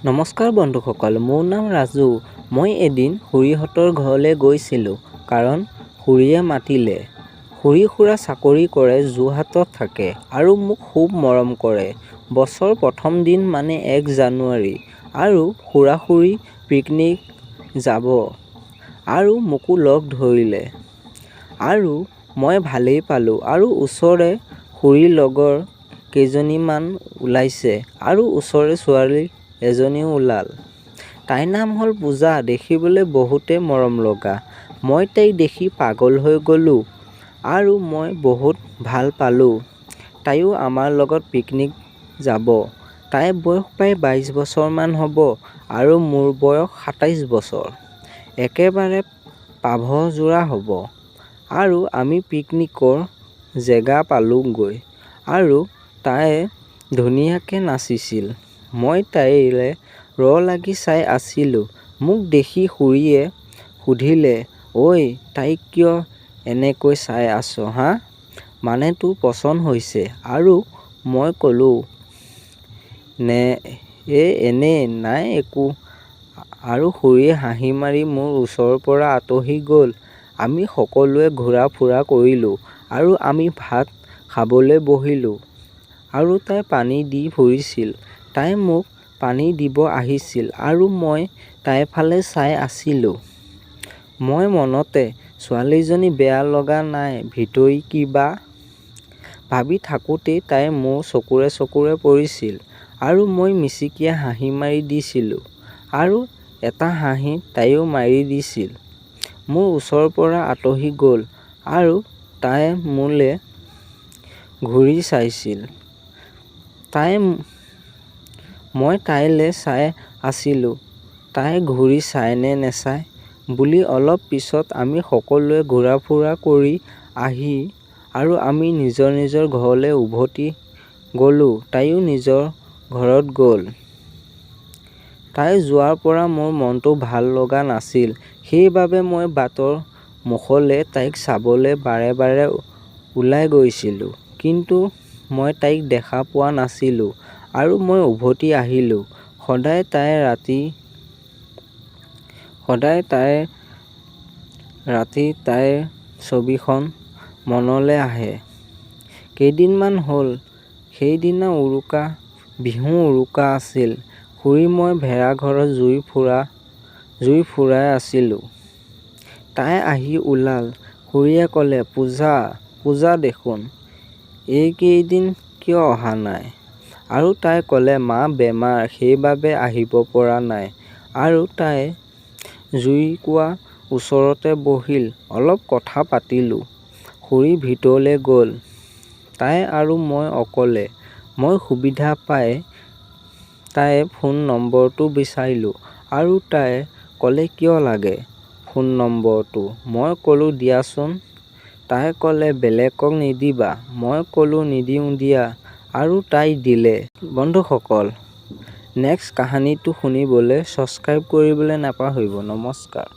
নমস্কাৰ বন্ধুসকল, মোৰ নাম ৰাজু। মই এদিন খুৰীহঁতৰ ঘৰলৈ গৈছিলোঁ, কাৰণ খুৰীয়ে মাতিলে। খুৰী খুৰা চাকৰি কৰে, যোৰহাটত থাকে আৰু মোক খুব মৰম কৰে। বছৰৰ প্ৰথম দিন মানে 1 জানুৱাৰী আৰু খুৰা-খুৰী পিকনিক যাব আৰু মোকো লগ ধৰিলে আৰু মই ভালেই পালোঁ আৰু ওচৰৰে খুৰীৰ লগৰ কেইজনীমান ওলাইছে আৰু ওচৰৰে ছোৱালী এজনীও ওলাল। তাইৰ নাম হ'ল পূজা, দেখিবলৈ বহুতেই মৰমলগা। মই তাইক দেখি পাগল হৈ গ'লো আৰু মই বহুত ভাল পালোঁ। তাইও আমাৰ লগত পিকনিক যাব। তাইৰ বয়স প্ৰায় 22 বছৰমান হ'ব আৰু মোৰ বয়স 27 বছৰ। একেবাৰে পাভ যোৰা হ'ব। আৰু আমি পিকনিকৰ জেগা পালোগৈ আৰু তাই ধুনীয়াকে নাচিছিল। মই তাইলে ৰ লাগি চাই আছিলোঁ। মোক দেখি খুৰীয়ে সুধিলে, "অই তাইক কিয় এনেকৈ চাই আছ হা, মানে তোৰ পছন্দ হৈছে?" আৰু মই ক'লো, "এ এনেই, নাই একো।" আৰু খুৰীয়ে হাঁহি মাৰি মোৰ ওচৰৰ পৰা আঁতৰি গ'ল। আমি সকলোৱে ঘূৰা-ফুৰা কৰিলোঁ আৰু আমি ভাত খাবলৈ বহিলোঁ আৰু তাই পানী দি ফুৰিছিল। তাই মোক পানী দিব আহিছিল আৰু মই তাইৰফালে চাই আছিলোঁ। মই মনতে ছোৱালীজনী বেয়া লগা নাই ভিতৰি কিবা ভাবি থাকোঁতেই তাই মোৰ চকুৱে চকুৱে পৰিছিল আৰু মই মিচিকিয়াই হাঁহি মাৰি দিছিলোঁ আৰু এটা হাঁহি তাইও মাৰি দিছিল। মোৰ ওচৰৰ পৰা আঁতৰি গ'ল আৰু তাই মোলে ঘূৰি চাইছিল। মই তাইলে চাই আছিলোঁ তাই ঘূৰি চাই নে নাচায় বুলি। অলপ পিছত আমি সকলোৱে ঘূৰা-ফুৰা কৰি আহি আৰু আমি নিজৰ নিজৰ ঘৰলৈ উভতি গ'লো, তাইও নিজৰ ঘৰত গ'ল। তাই যোৱাৰ পৰা মোৰ মনটো ভাল লগা নাছিল, সেইবাবে মই বাটৰ মুখলে তাইক চাবলৈ বাৰে বাৰে ওলাই গৈছিলোঁ, কিন্তু মই তাইক দেখা পোৱা নাছিলোঁ আৰু মই উভতি আহিলোঁ। সদায় ৰাতি তাইৰ ছবিখন মনলে আহে। কেইদিনমান হ'ল, সেইদিনা উৰুকা, বিহুৰ উৰুকা আছিল। খুৰী মই ভেলাঘৰত জুই ফুৰাই আছিলোঁ। তাই আহি ওলাল। খুৰীয়ে ক'লে, "পূজা, পূজা দেখোন এইকেইদিন কিয় অহা নাই?" আৰু তাই ক'লে, "মা বেমাৰ, সেইবাবে আহিব পৰা নাই।" আৰু তাই জুইকুৰা ওচৰতে বহিল, অলপ কথা পাতিলোঁ। খুৰী ভিতৰলৈ গ'ল। তাই আৰু মই অকলে। মই সুবিধা পাই তাইৰ ফোন নম্বৰটো বিচাৰিলোঁ আৰু তাই ক'লে, "কিয় লাগে ফোন নম্বৰটো?" মই ক'লো, "দিয়াচোন।" তাই ক'লে, "বেলেগক নিদিবা।" মই ক'লো, "নিদিওঁ দিয়া।" আৰু তাই দিলে। বন্ধুসকল, নেক্সট কাহিনীটো শুনিবলৈ ছাবস্ক্ৰাইব কৰিবলৈ নাপাহৰিব। নমস্কাৰ।